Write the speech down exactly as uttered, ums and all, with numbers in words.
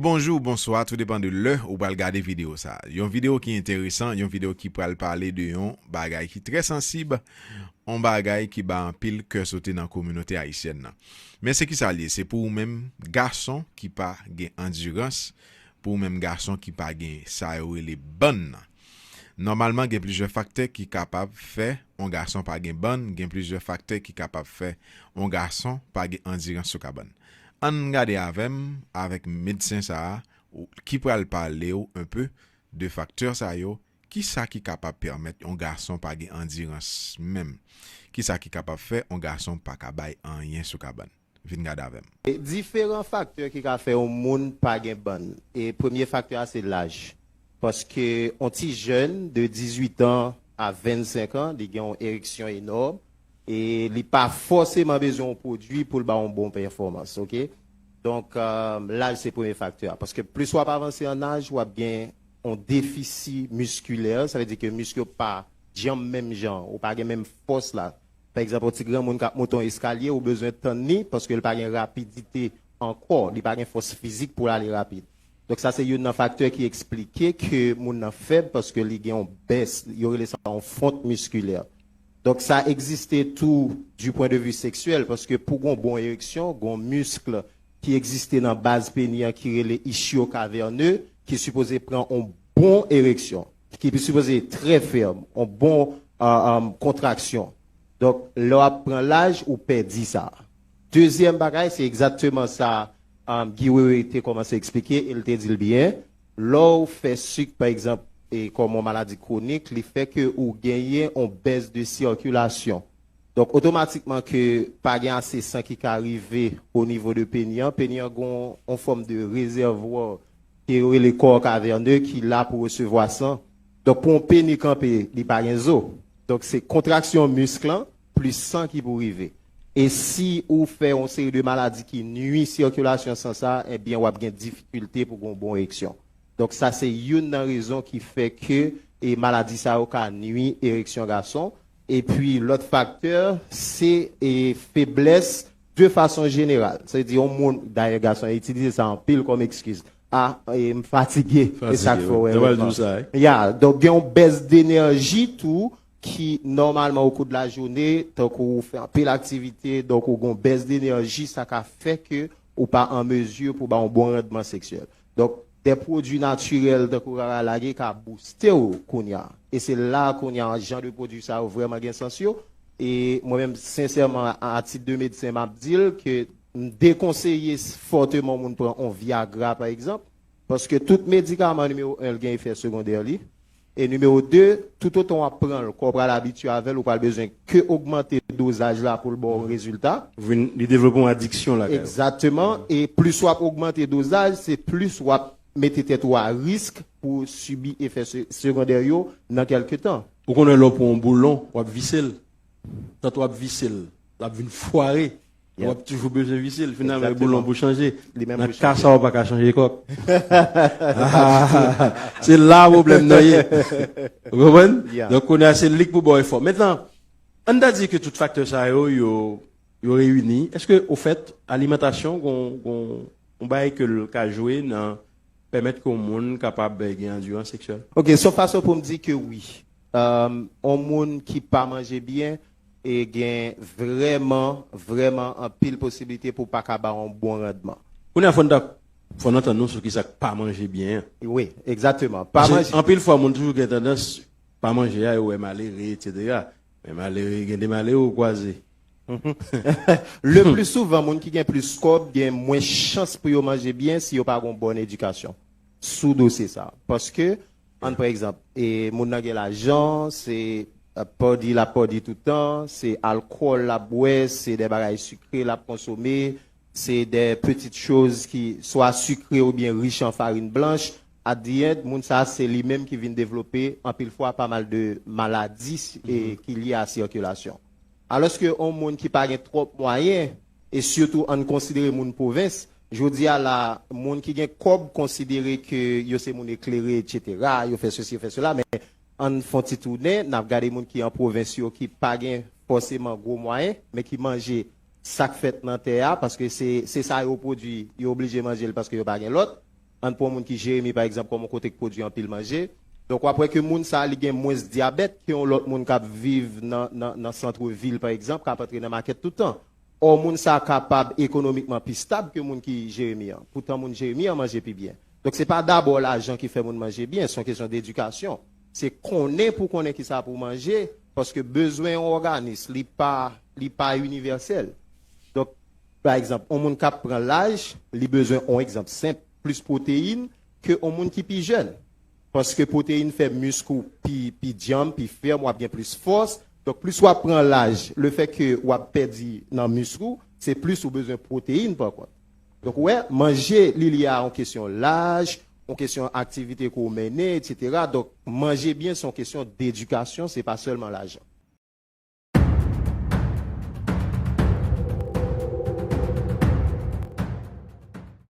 Bonjou, bonswa, tou depann de lè ou pral gade videyo sa. Yon videyo ki enteresan, yon videyo ki pral pale de yon bagay ki trè sansib, yon bagay ki ba anpil kè sote nan kominote ayisyèn nan. Men se ki sa l ye, se pou ou menm gason ki pa gen andirans, pou ou menm gason ki pa gen sa yo rele bann nan. Nòmalman, gen plizyè faktè ki kapab fè yon gason pa gen bann, gen plizyè faktè ki kapab fè yon gason pa gen andirans sou kabann. Ann gade avè m, avèk medsen sa a, ou- ki pral pale w enpe de faktè sa yo, ki sa ki kapab pèmèt yon gason pa gen andirans menm? Ki sa ki kapab fè yon gason pa ka bay anyen sou kabann? Vin gade avè m. E diferan faktè ki ka fè yon moun pa gen bann. E premye faktè a se laj. Paske yon ti jèn de dizuit an a vennsenk an, li gen yon ereksyon enòm e li pa fòseman bezwen yon pwodui pou l ba yon bon pèfòmans, oke? Donk, euh, laj se premye faktè a. Paske plis w ap avanse an aj, w ap gen yon defisi miskilè, sa vle di ke misk yo pa djanm menm jan, ou pa gen menm fòs la. Pa egzanp, yon ti granmoun k ap monte yon eskalye, ou bezwen tann li paske l pa gen rapidite ankò, li pa gen fòs fizik pou l ale rapid. Donk sa se youn nan faktè ki eksplike ke moun nan fèb paske li gen yon bès, yo rele sa yon font miskilè. Donk sa egziste tou du point de vue sexuel, paske pou gon bon ereksyon, gon misk ki egziste nan baz peni an ki rele ischio-caverneux, ki sipoze pran yon bon ereksyon, ki sipoze trè fèm, yon bon euh, euh, kontraksyon. Donk, lè w ap pran laj, ou pèdi sa. Dezyèm bagay, se egzakteman sa um, Guy Wewe te kòmanse eksplike, e l te di l byen. Lè w fè sik, pa egzanp, e kòm yon maladi kwonik, li fè ke ou genyen yon bès de sikilasyon. Donk, otomatikman ke pa gen ase san ki ka rive o nivo de peni an, peni an gen yon fòm de rezèvwa ke yo rele corps caverneux ki la pou resevwa san. Donk, pou yon peni kanpe, li pa gen zo. Donk, se kontraksyon misk lan, plis san ki pou rive. E si ou fè yon seri de maladi ki nwi sikilasyon san sa, ebyen, w ap gen difikilte pou gen yon bon ereksyon. Donk, sa se youn nan rezon ki fè ke e maladi sa yo ka nwi ereksyon gason. Epi, lòt faktè, se e feblès de fason jeneral. Sa vle di, yon moun, dayè, gason yo itilize sa anpil kòm ekskiz. A, e, m fatige, e sa k fè w wè rèd manch. Ya, donk, gen yon bès denèji tou ki nòmalman o kou de lajounen, tankou ou fè anpil aktivite, donk ou gen yon bès denèji, sa ka fè ke ou pa an mezi pou ba yon bon randman seksyèl. Donk, de pwodui natirèl tankou rara lage ka bouste w kounye a. E se la kounye a jan de pwodui sa yo vrèman gen sans yo. E mwen menm, sensèman, a, a tit de medsen, m ap di l ke m dekonseye fòteman moun pran yon Viagra, pa egzanp, paske tout medikaman nimewo en, l gen efè segondè li. E nimewo de, toutotan w ap pran l, kò w pral abitye avè l, ou pral bezwen ke ogmante dozaj la pou l ba w rezilta. Vin, li devlope yon adiksyon lakay ou. Egzakteman. E plis w ap ogmante dozaj, se plis w ap mete tèt ou a risk pou sibi efè se- segondè yo nan kèlke tan. Ou konnen lè w pran yon boulon, w ap vise l. Tanto w ap vise l, l ap vin fware. W ap toujou bezwen vise l. Finalman, e boulon pou chanje. Nan ka sa a, ou pa ka chanje kòk. Se la pwoblèm nan ye. Ou konprann? Donk, kounye a, se li k pou ba w efò. Mentnan, ann ta di ke tout faktè sa yo, yo, yo reyini. Èske, ofèt, alimantasyon, gon, gon, yon bagay ke l ka jwe nan pèmèt ke yon moun kapab, eh, gen andirans seksyèl? Ok, se yon fason pou m di ke wi. Um, yon moun ki pa manje byen, e gen vrèman, vrèman anpil posiblite pou pa ka ba yon bon randman. Kounye a, fò n ta, fò n antann nou sou kisa k pa manje byen an. Wi, egzakteman. Pa manje. Paske anpil fwa, moun toujou gen tandans, pa manje a, yo wè malere, etsetera. Men malere, gen de malere ou kwaze. Le pli souvan, moun ki gen plis kòb gen mwens chans pou yo manje byen si yo pa gen yon bòn edikasyon sou dosye sa. Paske, ann pran egzanp, e moun nan gen lajan, se, euh, pòdi l ap pòdi toutan, se alkòl l ap bwè, se de bagay sikre l ap konsome, se de pitit choz ki swa sikre oubyen rich an farin blanch. At the end, moun sa, se li menm ki vin devlope anpil fwa pa mal de maladi, e, ki lye a sikilasyon. Alòske yon moun ki pa gen twòp mwayen, e sitou ann konsidere moun pwovens, jodi a la, moun ki gen kòb konsidere ke yo se moun eklere, etsetera, yo fè sesi, yo fè sela, men ann fè yon ti tounen, n ap gade moun ki an pwovens yo, ki pa gen fòseman gwo mwayen, men ki manje sa k fèt nan tè a, paske se, se sa yo pwodui, yo oblije manje l paske yo pa gen lòt. Ann pran yon moun ki Jeremi, pa egzanp, kòm yon kote k pwodui anpil manje. Donk, w ap wè ke moun sa a, li gen mwens dyabèt ke yon lòt moun k ap viv nan, nan, nan sant vil, pa egzanp, k ap antre nan makèt tout tan. Ò, moun sa a kapab ekonomikman pi stab ke moun ki Jeremi an. Poutan, moun Jeremi an manje pi byen. Donk, se pa dabò lajan ki fè moun manje byen, se yon kesyon dedikasyon. Se konnen pou konnen kisa pou manje, paske bezwen yon òganis, li pa, li pa inivèsèl. Donk, pa egzanp, yon moun k ap pran laj, li bezwen, yon egzanp senp, plis pwoteyin ke yon moun ki pi jèn. Paske pwoteyin fè misk ou pi, pi djanm, pi fèm, w ap gen plis fòs. Donk, plis w ap pran laj, lefètke w ap pèdi nan misk ou, se plis ou bezwen pwoteyin, pa kont. Donk, ou wè, manje, li lye a yon kesyon laj, yon kesyon aktivite ke w mennen, etsetera. Donk, manje byen, se yon kesyon dedikasyon, se pa sèlman lajan.